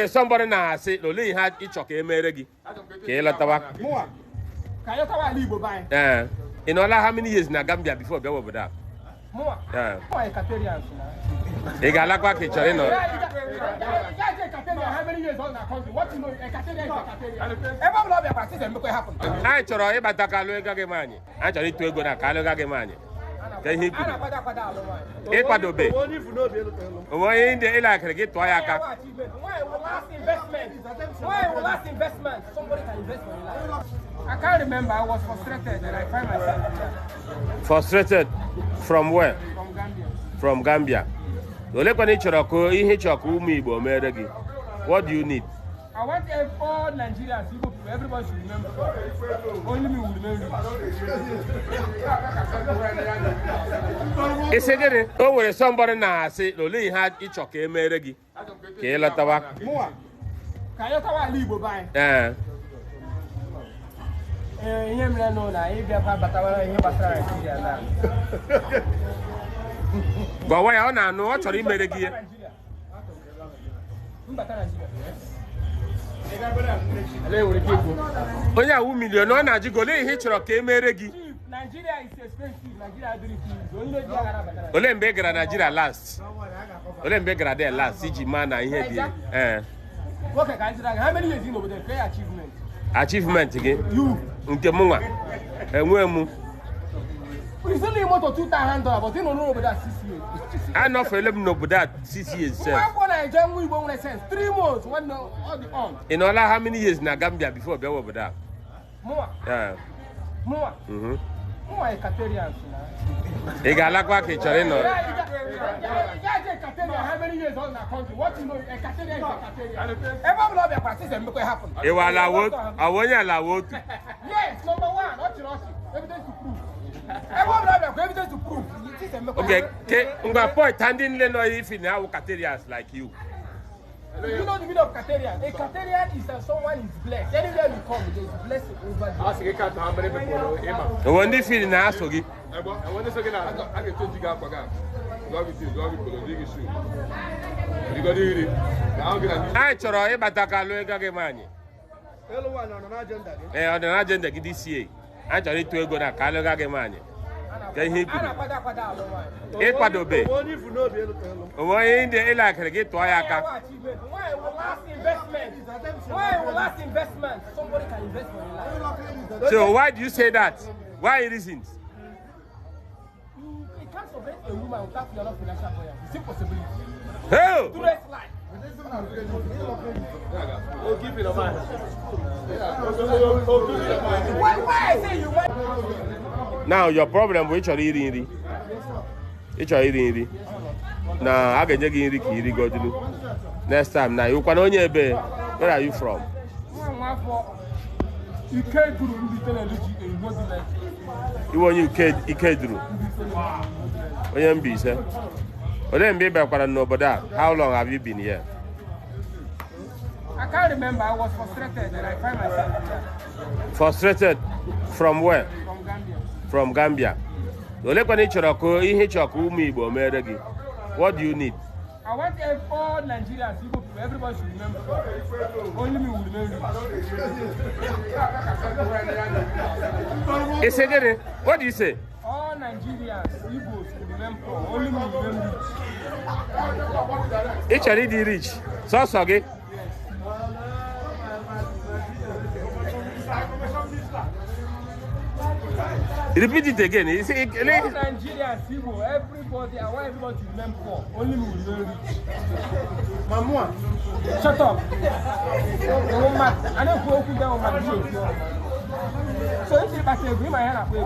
nwere somebody na-asị na olee ihe ị chọ ka e mere gị ka ị lọtawa. Ka anyị lọtawa ala Igbo be anyị. Ee, ị nọọla how many years na Gambia before bịawa obodo a? Mụnwa. Ee. Mụnwa Equatorians na. Ị ga-alakwa ka ị chọrọ ịnọ? Anyị chọrọ ịbata ka alụ ego gị nwaanyị. Anyị chọrọ ịtụ ego na ka alụ ego gị nwaanyị. Ka ihe i kwuru. Ịkwadobe. Onwe onye ndị ịlakịrị gị tụọ ya aka. I can't remember. I was frustrated and I find myself here. Frustrated from where? From Gambia. From Gambia. Olekwana ị chọrọ ka ihe ị chọrọ ka ụmụ Igbo mere gị? What do you need? I want all Nigerians, Igbo people, everybody should remember. Only me will remain rich. Ị sị gịnị? O nwere somebody na-asị na olee ihe ị chọrọ ka e mere gị ka ị lọtawa. Mụnwa. Ka anyị lọtawa ala Igbo be anyị. Ee. Ee, ihe mere nụ na anyị bịakwa batawara ihe gbasara Naijiria na. Gwawa ya ọ na-anụ, ọ chọrọ imere gị ihe. Mbata Naijiria. Onye awụ milion ọ na-ajụ gị olee ihe ị chọrọ ka e mere gị? Nigeria is expensive. Nigeria adịrị cheap. Onye ji aghara batara. Olee mgbe ị gara Nigeria last? Olee mgbe ị gara there last iji maa na ihe dị? Ee. Nwoke ka anyị jụrụ how many years ị n'obodo play achievement? Achievement gị? You. Nke mụ nwa. Enwe m. It's only moto $2,000, but ị nọ n'obodo a 6 years. Anọfele m n'obodo a 6 years sef. Nwa akwụkwọ na-eje nwa Igbo nwere sense. 3 months nwanne ọ dị on. Ị nọọla how many years na Gambia before bịawa obodo a? Mụnwa. Ee. Mụnwa. Mhm. Mụnwa Equatorians na. Ị ga-alakwa ka ị chọrọ ịnọ? Ịwa ala awụ onye ala awụ otu. Yes, number one, ọ chịrị ọchị, evidence to prove. Ebe ọ bụla bịakwa evidence to prove. Okay, ke ngwa point ndị nle nọ ifi na awụ Caterians like you. Do you know the meaning of Caterian? A Caterian is that someone is blessed. Anywhere you come, there is blessing over there. Onwe ndị fili na-asụ gị. Anyị chọrọ ịbata ka alụ ego gị nwaanyị. Ee, ọ dị na agenda gị DCA. Anyị chọrọ ịtụ ego na ka alụ ego gị nwaanyị. Ka ihe i kwuru. Ịkwadobe. Onwe onye ndị ịlakịrị gị tụọ ya aka. So why do you say that? Why reasons? You can't survive a woman without your financial buoyancy. It's impossible. Hey! Why I say you want? Now your problem bụ ị chọrọ iri nri. Ị chọrọ iri nri. Na a ga-enye gị nri ka iri godulu. Next time na ịwụkwana onye ebe. Where are you from? Iwe onye Ikeduru. Onye Mbaise. Olee mgbe ị bịakwara n'obodo a? How long have you been here? I can't remember. I was frustrated and I find myself here. Frustrated from where? From Gambia. From Gambia. Olekwana ị chọrọ ka ihe ị chọrọ ka ụmụ Igbo mere gị? What do you need? I want all Nigerians, Igbo people, everybody should remember. Only me will remain rich. Ị sị gịnị? What do you say? All Nigerians, Igbos will remain poor. Only me will remain rich. Ị chọrọ ịdị rich? Sọsọ gị? Repeat it again. You see, all Nigerians, Igbo, everybody, I want everybody to remain poor. Only me will remain rich. Mamua, shut up. I don't go to that woman. So if you pass a green, I have a